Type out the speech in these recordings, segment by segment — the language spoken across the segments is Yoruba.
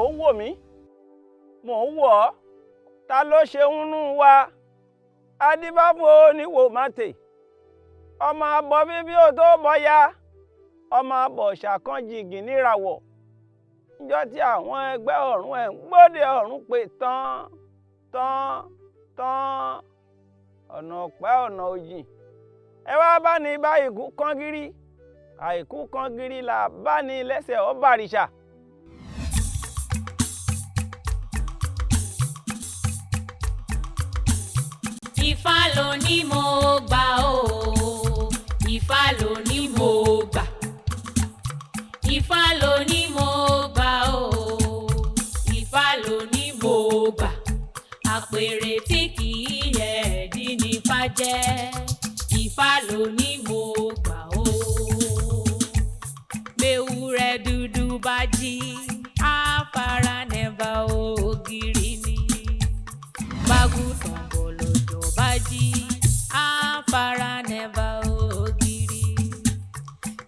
Ò ń wò mí, mò ń wò ọ́, ta ló ṣe ń nú wa? Adífáfún oníwò mátè, ọmọ abọ bíbí ò tó bọya, ọmọ abọ ṣàkànjìgì níràwọ̀. Níjọ́ tí àwọn ẹgbẹ́ ọ̀run ẹ̀ ń gbóde ọ̀run pé tán tán tán, ọ̀nà ọ̀pẹ́ ọ̀nà òjìn. Ẹ wá bá ní bá ìkú kán gírí, àìkú kán gírí là bá ní lẹ́sẹ̀ ọ́ bàrìṣà. Ifá ló ní mo gbà o, Ifá ló ní mo gbà. Ifá ló ní mo gbà o, Ifá ló ní mo gbà. Àpèrè tí kì í yẹ ẹ̀dí ní Ifá jẹ́. Ifá ló ní mo gbà o. Gbéwúrẹ́ dúdú bá jí, á fara nẹ́bà ògiri ni. Bágùtàn bọ̀lọ̀jọ̀ bá jí, á fara nẹ́bà ògiri.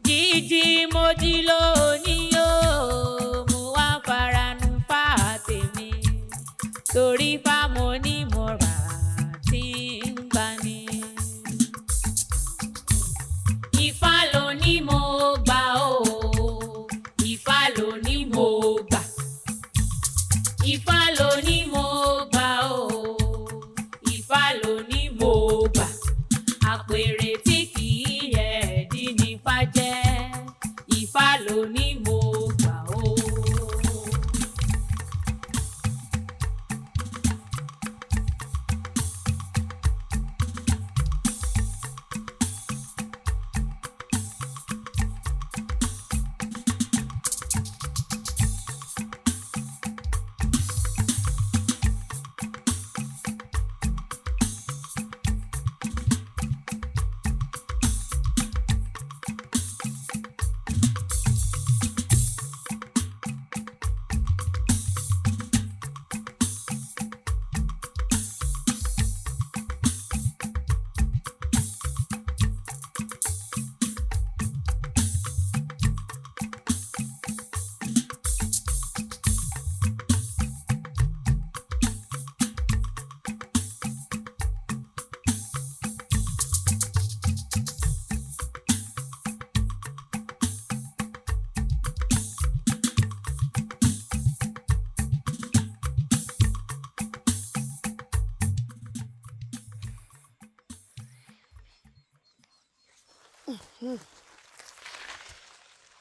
Jíjí mo jí lónìí o, mo wá faranu fá tèmi. Torí fá mo ní mo rà tí ń gbani. Ifá ló ní mo gbà o, Ifá ló ní mo gbà. Ifá ló ní mo gbà o, Ifá ló ní mo gbà. Àpèrè tí kì í yẹ ẹ̀dí ní Ifá jẹ́. Ifá ló ní mo gbà o.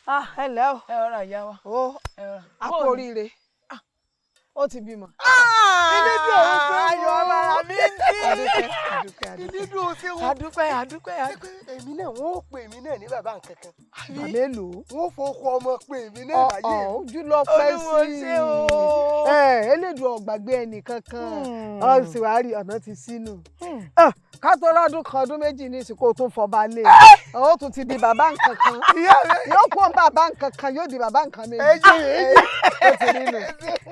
Ah, ẹ ǹlẹ́ o. Ẹ rọra, ìyá wa. O Ẹ rọra. A kú oríire, ó ti bímọ. Ìdídùn òun ṣe wọ́n. Ayọ̀ ọ̀bàrà mi ń dín. Adúpẹ́, adúpẹ́, adúpẹ́. Ìdídùn òun ṣe wọ́n. Adúpẹ́, adúpẹ́. Ṣé pé èmi náà, wọ́n ó pè mí náà ní bàbá nǹkan kan? Bàbá mélòó? Wọ́n ó fọkọ ọmọ pè mí náà láyé mi. Ojú lọ pẹ́ Olúwo sí ṣé i. o. Ẹ elédùn ọ̀gbàgbé ẹnì kankan, ọ sì wá rí ọ̀nà ti sínú. Ká tó rọ́dún kan, ọdún 2 ní ìsìnkú, tún fọba lé, ó tún ti di bàbá nǹkan kan. Ìyá mi. Yóò kó bàbá nǹkan kan, yóò di bàbá nǹkan méjì. Ẹ jẹ́, ẹ jẹ́. Ó ti rí nù.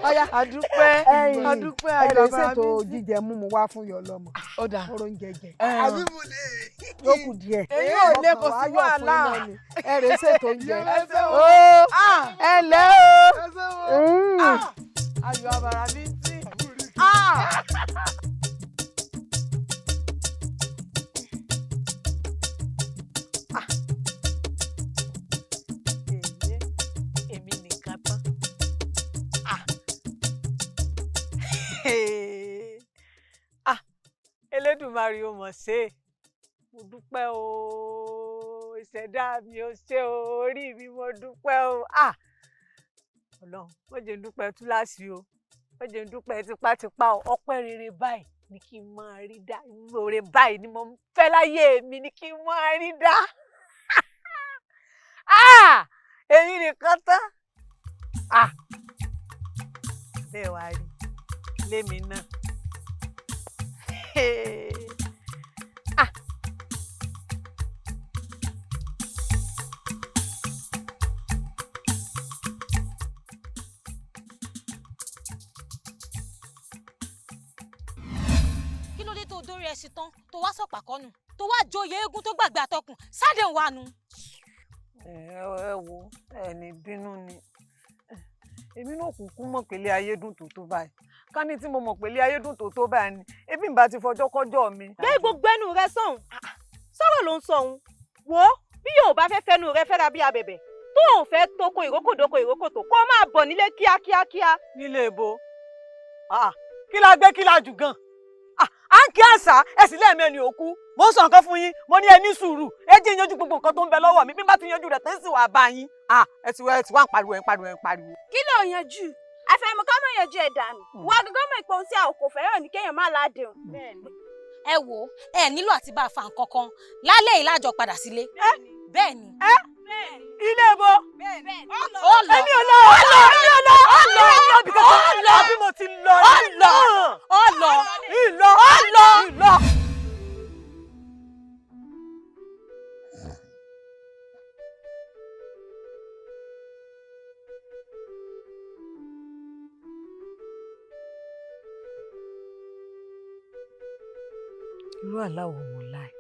Ọ̀yá. Adúpẹ́. Ẹ̀yin, Adúpẹ́. ẹ lè Àjọba ṣètò mi. jíjẹ múmu wá fún yọ lọmọ. Ó dà. Oró ń jẹjẹ. Àbí mo lè. Yóò kù díẹ̀. Èyí ò lè, kò sí Ọkàn wa yọ̀ fún wàhálà. iná ni. Ẹ rè ṣètò oúnjẹ. Ẹ ṣé o. Ó ẹ lẹ́ o. Ẹ ṣé o. Ayọ̀ àbàrà mi ń tí. Èyí èmi nìkan tán. Ah. Ah, Elédùmarè, ó mọ̀ ṣe é. Mo dúpẹ́ o, ìṣẹ̀dá mi ò ṣe o, orí mi, mo dúpẹ́ o. Ah, Ọlọ́run, má jẹ́ n dúpẹ́ túláàsì o, má jẹ́ n dúpẹ́ tipátipá o. Ọpẹ́ rere báyìí ni kí n máa rí dá, irú oore báyìí ni mo ń fẹ́ láyé mi ni kí n máa rí dá. Ah, èmi nìkan tán. Ah, bẹ́ẹ̀ wá rí lémi náà. Ah. Kí ló dé tó dórí ẹṣin tán, tó wá sọ̀pà kọ́nù, tó wá joyè eégún, tó gbàgbé àtọkùn sáde ń wánu? Ẹ wo, ẹ ní bínú ni. Èmi náà kúkú mọ̀ pé ilé ayé dùn tó tó báyìí. Ká ní tí mo mọ̀ pé ilé ayé dùn tó tó báyìí ni ebi ń bá ti fọjọ́ kọjọ́ mi. Gbé gbogbo ẹnu rẹ sọ̀hún, sọ̀rọ̀ ló ń sọ̀hún. Wò ó, bí yóò bá fẹ́ fẹ́nu rẹ fẹ́ra bí abẹ̀bẹ̀ tó ò fẹ́ toko ìrókòdóko ìrókòtò, kó máa bọ̀ nílé kíákíákíá. Nílé ibo? Kí la gbé, kí la jù gan? À ń kí àṣà ẹ sì lẹ́ẹ̀mẹ́ni òkú. Mo ń sọ nǹkan fún yín, mo ní ẹ ní sùúrù, ẹ jẹ́ yanjú gbogbo nǹkan tó ń bẹ lọ́wọ́ mi. Bí n bá ti yanjú rẹ̀ tán sì wà bá yín. Ẹ ti wá ń pariwo, ẹ ń pariwo, ẹ ń pariwo. Kí ló yanjú? Àfẹ̀mọ́ ká mọ̀ yanjú ẹ̀ dànù. Wà gángan mọ̀ ìpò ohun tí a kò fẹ́ràn ní kéèyàn má ládùn. Ẹ wo, ẹ nílò àti bá a fa nǹkan kan lálẹ́ yìí, lájọ padà sílé. Bẹ́ẹ̀ ni. Ilé ibo? Ó lọ. Èmi ò lọ, ó lọ, èmi ò lọ, ó lọ, ó lọ bí kankan lọ, bí mo ti lọ. Ó lọ, ó lọ, ìlọ, ó lọ, ìlọ. Irú àlá wo mo láì?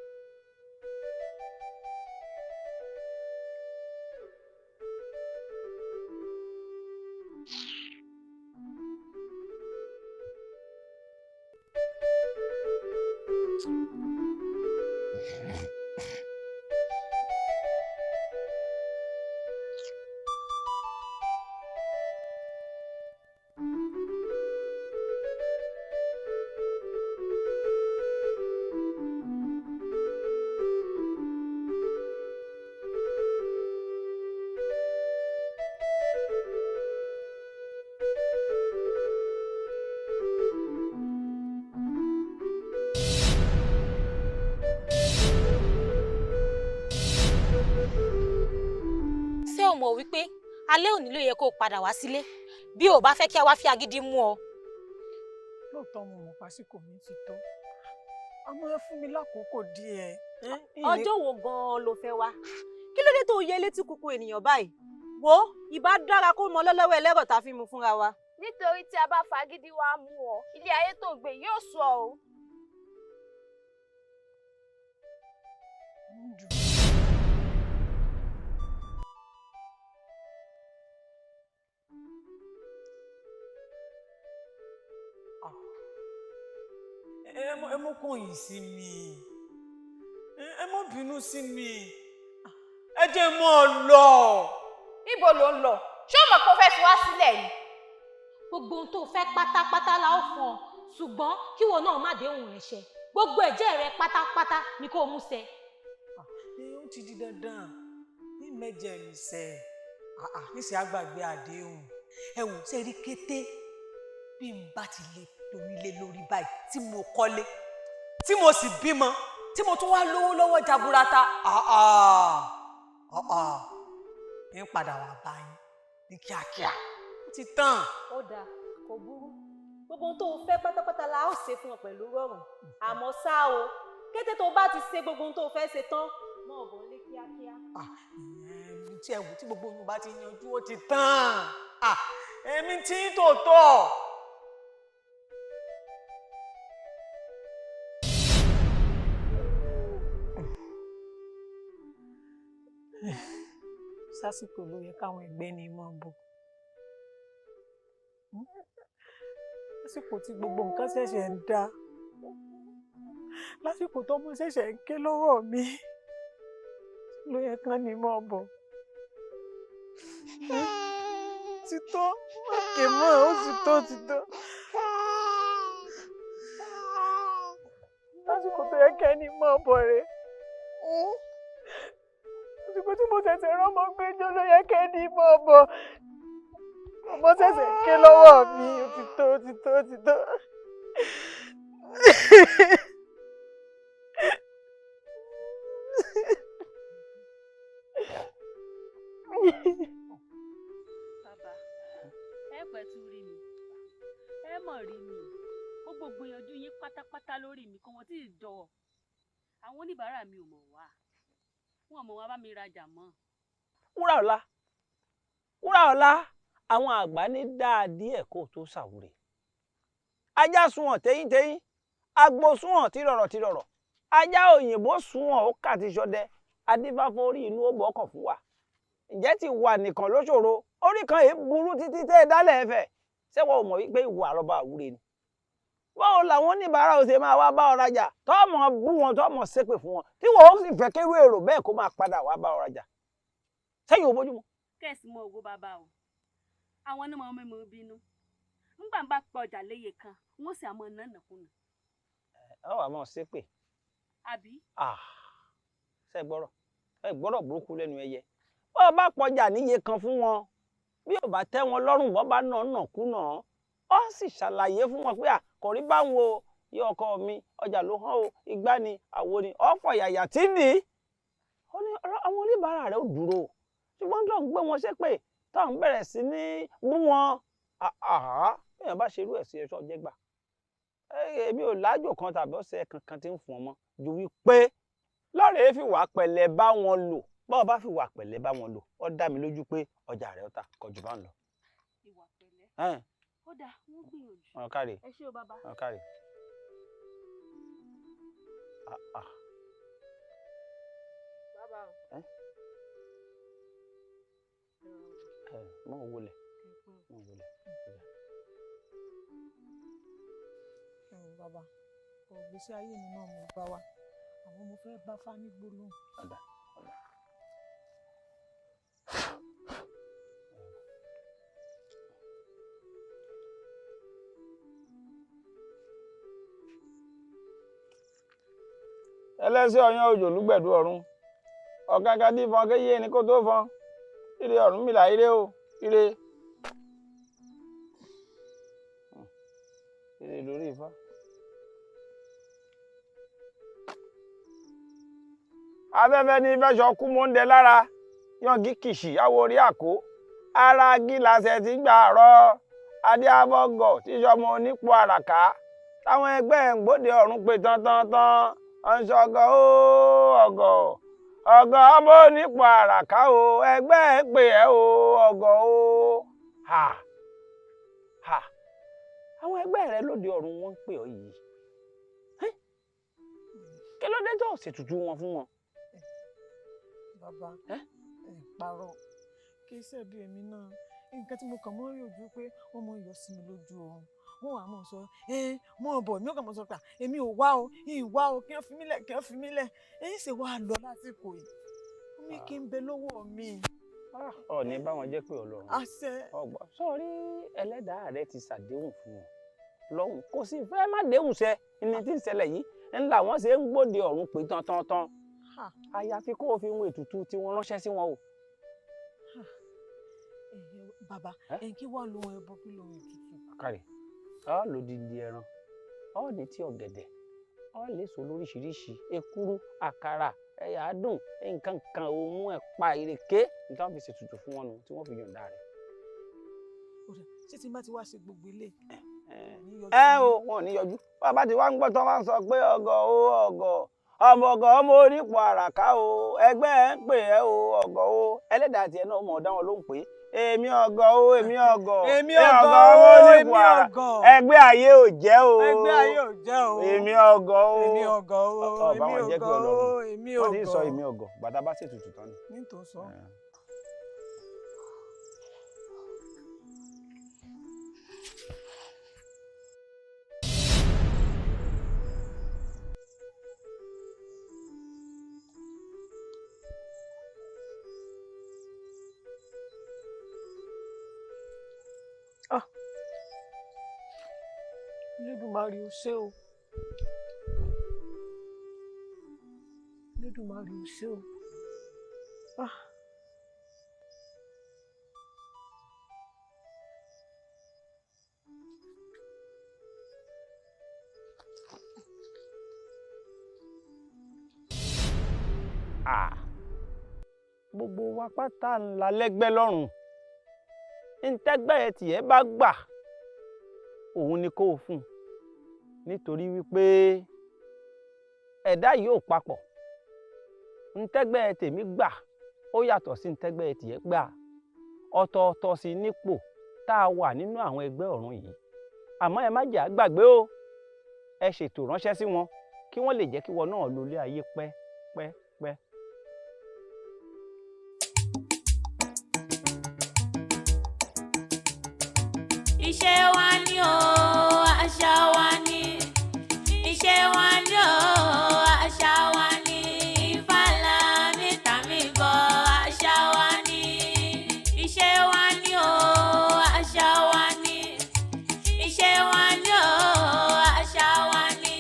Ṣé o mọ̀ wípé alẹ́ òní ló yẹ kó o padà wá sílé bí o bá fẹ́ kí a wá fi agídí mú ọ? Lóòótọ́ mo mọ̀ pásíkò mi ti tó, àmọ́ ẹ fún mi lákòókò díẹ̀. Ọjọ́ wo gan-an ló fẹ́ wá? Kí ló dé tó yẹ létí kúkú ènìyàn báyìí? Wo, ìbá dára kó mọ lọ́lọ́wọ́ ẹlẹ́rọ̀ tá a fi mu fúnra wa. Nítorí tí a bá fagídí wá mú ọ, ilé ayé tó ń gbé yóò sú ọ o. Ẹ mọ kọ̀yìn sí mi, ẹ mọ bínú sí mi, ẹ jẹ́ mọ́ ọ lọ. Ibo ló ń lọ? Ṣé o mọ̀ pé o fẹ́ fi wá sílẹ̀ ni? Gbogbo ohun tó o fẹ́ pátápátá la ó fún ọ, ṣùgbọ́n kíwọ náà má dé òun rẹ̀ ṣẹ. Gbogbo ẹ̀jẹ̀ rẹ pátápátá ni kó o mú ṣẹ. Ó ti di dandan ní mẹ́jẹ mi sẹ níṣẹ́ àgbàgbé àdéhùn. Ẹ wò ṣe rí, kété bí n bá ti lè donílé lórí báyìí, tí mo kọ́lé, tí mo sì bímọ, tí mo tún wá lówó lọ́wọ́ jaburata, ń padà wá bá yín ní kíákíá, ó ti tán. Ó dáa, kò burú. Gbogbo ohun tó o fẹ́ pátápátá la ó ṣe fún ọ pẹ̀lú rọrùn. Àmọ́ ṣá o, kété tó o bá ti ṣe gbogbo ohun tó o fẹ́ ṣe tán, mọ́ ọ̀bọ̀n lé kíákíá. Tí ẹ wò, tí gbogbo oyún bá ti yanjú, ó ti tán. Èmi tí ń tòótọ́. Sásìkò ló yẹ káwọn ẹgbẹ́ ní mọ́ bọ̀, lásìkò tí gbogbo nǹkan ṣẹ̀ṣẹ̀ ń dá, lásìkò tọ́mọ ṣẹ̀ṣẹ̀ ń ké lọ́wọ́ mi ló yẹ kán ní mọ́ bọ̀. Ti tó, má ké mọ́, ó ti tó, ti tó. Lásìkò tó yẹ kẹ́ ní mọ́ bọ̀ rè, lásìkò tí mo ṣẹ̀ṣẹ̀ rọ́mọ gbẹ́jọ́ ló yẹ kẹ́ ní mọ́ bọ̀. Ọmọ ṣẹ̀ṣẹ̀ ké lọ́wọ́ mi, ó ti tó, ó ti tó, ó ti tó. Bàbá, ẹ pẹ́ tún rí mi, ẹ mọ̀ rí mi. Gbogbo gbìyànjú yín pátápátá lórí mi kò wọ́n tí ì jọ. Àwọn oníbàárà mi ò mọ̀ wá, wọn ò mọ̀ wá bá mi rajà mọ́. Wúrà ọ̀la, wúrà ọ̀la, àwọn àgbà ní dáa díẹ̀ kó o tó ṣàwúrè. Ajá sunwọ̀n téyínteyín, agbo sunwọ̀n tìrọ̀rọ̀ tìrọ̀rọ̀, ajá òyìnbó sunwọ̀n ó kà ti ṣọdẹ, adífáfọ́ orí inú ó bọ̀ ọkàn fún wa. Ǹjẹ́ ti wà nìkan ló ṣòro? Orí kan èé burú títí tẹ́ ẹ dálẹ̀ ẹ̀fẹ̀. Ṣé wọ́n ò mọ̀ wípé ìwà àrọ́bà àwúre ni? Báwo làwọn oníbàárà ò ṣe máa wá bá ọ rajà tọ́mọ bú wọn, tọ́mọ ṣépè fún wọn, tí wọ́n ó sì fẹ́ kérú èrò bẹ́ẹ̀ kó máa padà wá bá ọ rajà? Sẹ́yìn ò bójúmu. Kẹ́sì mọ ògo bàbá o, àwọn onímọ̀ mímú bínú ńgbà ń bá pọ̀ ọjà léye kan, wọ́n sì àmọ́ nánàkúnà. Ẹ wà máa ṣépè. Àbí. Ṣe gbọ́rọ̀, ẹ gbọ́rọ̀ burúkú lẹ́nu ẹyẹ. Bọ́ ọ bá pọjà níye kan fún wọn, bí ò bá tẹ́ wọn lọ́rùn, bọ́ bá nà nàkúnà, ó sì ṣàlàyé fún wọn pé à kò rí báwọn o, yí ọkọ mi ọjà ló hàn o, igbá ni àwo ni ọ̀fọ̀ yàyà tí nì í. Ó ní àwọn oníbàárà rẹ̀ ó dúró, ṣùgbọ́n tó ń gbé wọn ṣépè, tó ń bẹ̀rẹ̀ sí ní bú wọn, bẹ́ẹ̀ bá ṣerú ẹ̀ sí ẹ̀ṣọ́ jẹ́gbà. Èmi ò lájò kan tàbí ọ̀sẹ̀ kankan tí ń fún ọmọ ju wípé lọ́rẹ̀ẹ́ fi wà pẹ̀lẹ́ bá wọn lò. Bọ́ọ̀ bá fi wà pẹ̀lẹ́ bá wọn lò, ó dá mi lójú pé ọjà rẹ̀ ó ta kọjú bá ń lọ. Ìwà pẹ̀lẹ́. Ó dáa, wọ́n gbìyànjú. Ọ̀kàrè. Ẹ ṣé o bàbá. Ọ̀kàrè. Bàbá o. Ẹ mọ̀ wọlé. Mọ̀ wọlé. Ẹ wò bàbá, ìgbésí ayé mi náà mo bá wa, àmọ́ mo fẹ́ bá Fá ní gbólóhùn. Ọ̀dà, ọ̀dà. Ẹlẹ́sẹ̀ ọ̀yán òjò lúgbẹ̀dú ọ̀run, ọ̀gágá tí fọn kéye ni kó tó fọn, ire Ọ̀rúnmìlà, ire o, ire. Ire lórí Ifá. Afẹ́fẹ́ ní fẹ́sọ̀ kú mọ́ ń dẹ lára, yangi kìsì àwọ̀ orí àkó, ara gíláṣẹ ti gbà rọ, adé abọ́gọ̀ tí sọmọ onípò àràká, táwọn ẹgbẹ́ ń gbóde ọ̀run pé tán tán tán. Ọ̀nṣọ́gọ̀ ó ọ̀gọ̀ ọ̀gọ̀ ọmọ onípò àràká o, ẹgbẹ́ ẹ̀ pè ẹ́ o, ọ̀gọ̀ o. Ha ha, àwọn ẹgbẹ́ rẹ lóde ọ̀run wọ́n ń pè ọ́ yìí, kí ló dé tó ṣètùtù wọn fún wọn? Bàbá, ẹ parọ́, kì í ṣẹ̀bi èmi náà. Nǹkan tí mo kàn mọ́ rí ojú pé wọ́n mọ yọ sí mi lójú oorun, wọ́n wàá mọ̀ sọ ẹ mọ̀ bọ̀, mi ò kàn mọ̀ sọ pé èmi ò wá o, ìyìn wá o, kí wọ́n fi mí lẹ̀, kí wọ́n fi mí lẹ̀. Èyí ṣe wá lọ lásìkò yìí, omi kì í bẹ lọ́wọ́ mi. Ọ̀ ní báwọn jẹ́ pé Ọlọ́run. Àṣẹ. Ọgbọ́n sọ̀rí, ẹlẹ́dàá rẹ ti ṣàdéhùn fún wọn lọ́hùn, kò sì fẹ́ má déhùn ṣẹ. Ní tí ń ṣẹlẹ̀ yìí ńlá wọ́n ṣe ń gbòde ọ̀run pé tán tán tán. Àyàfi kó o fi ohun ètùtù tí wọ́n ránṣẹ́ sí wọn o. Bàbá, ẹ kí wàá lo ohun ẹbọ, kí lo ohun ètùtù? Kárí, ọ lòdìdí ẹran, ọ ní tí ọ̀gẹ̀dẹ̀, ọ lè so lóríṣiríṣi, ekuru, àkàrà, ẹyà adùn, nǹkan kan, ohun ẹ̀pà, ìrèké, nǹkan fi ṣètùtù fún wọn nù tí wọ́n fi yọ̀ǹda rẹ̀. Ṣé tí n bá ti wá ṣe gbogbo ilé? Ẹ o, wọn ò ní yọjú. Bàbá tí wàá ń gbọ́ tán wá ń sọ pé ọ̀gọ̀ o, ọ̀gọ̀ ọmọ ọ̀gọ̀ ọmọ onípò àràká o, ẹgbẹ́ ẹ̀ ń pè ẹ́ o, ọ̀gọ̀ o. Ẹlẹ́dàá tiẹ̀ náà mọ̀ ọ́ dá wọn lóhùn pé èmi ọ̀gọ̀ o, èmi ọ̀gọ̀, èmi ọ̀gọ̀ ọmọ o, onípò èmi àrà, ọ̀gọ̀. ẹgbẹ́ ayé ò jẹ́ o, ẹgbẹ́ ayé ò jẹ́ o, èmi ọ̀gọ̀ o, èmi ọ̀gọ̀ o, ọba èmi wọn jẹ́ pé ọ̀gọ̀ o, Ọlọ́run èmi wọ́n ti sọ ọ̀gọ̀. èmi ọ̀gọ̀ bàtà bá ṣètùtù tán ni. Nítòsọ. Elédùmarè ó ṣé o, Elédùmarè ó ṣé o. Ah. Gbogbo wa pátá ńlá lẹ́gbẹ́ lọ́rùn, ntẹ́gbẹ́ ẹ tiẹ̀ bá gbà òun ni kó o fún un, nítorí wípé ẹ̀dá yìí ò papọ̀. Ntẹ́gbẹ́ ẹ tèmi gbà ó yàtọ̀ sí ntẹ́gbẹ́ ẹ tiẹ̀ gbà, ọ̀tọ̀ọ̀tọ̀ sí nípò tá a wà nínú àwọn ẹgbẹ́ ọ̀run yìí. Àmọ́ ẹ má jẹ́ á gbàgbé o, ẹ ṣètò ránṣẹ́ sí wọn kí wọ́n lè jẹ́ kí wọn náà lólé ayé pẹ́ pẹ́ pẹ́. Iṣẹ́ wa ni o, àṣà wa ni. Iṣẹ́ wa ni o, àṣà wa ni. Ifá ńlá mi tà mí bọ̀, àṣà wa ni. Iṣẹ́ wa ni o, àṣà wa ni. Iṣẹ́ wa ni o, àṣà wa ni.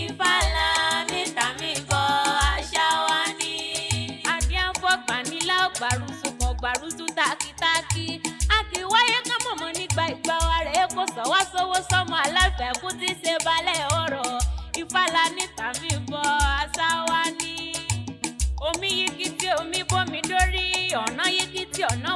Ifá ńlá mi tà mí bọ̀, àṣà wa ni. Adíàfọ̀ nílá ọ̀gbàrúsù kan gbàrúsù tákítákí. A kì í wáyé ká mọ̀mọ́ nígbà ìgbà wa rẹ̀ kò sọ wá sówó sọ́mọ aláfẹ́ kú tí ṣe balẹ̀ ọ̀rọ̀. Ifá la ní tàmí bọ̀, àṣà wa ni. Omi yigi tí omi bómi dórí, ọ̀nà yigi tí ọ̀nà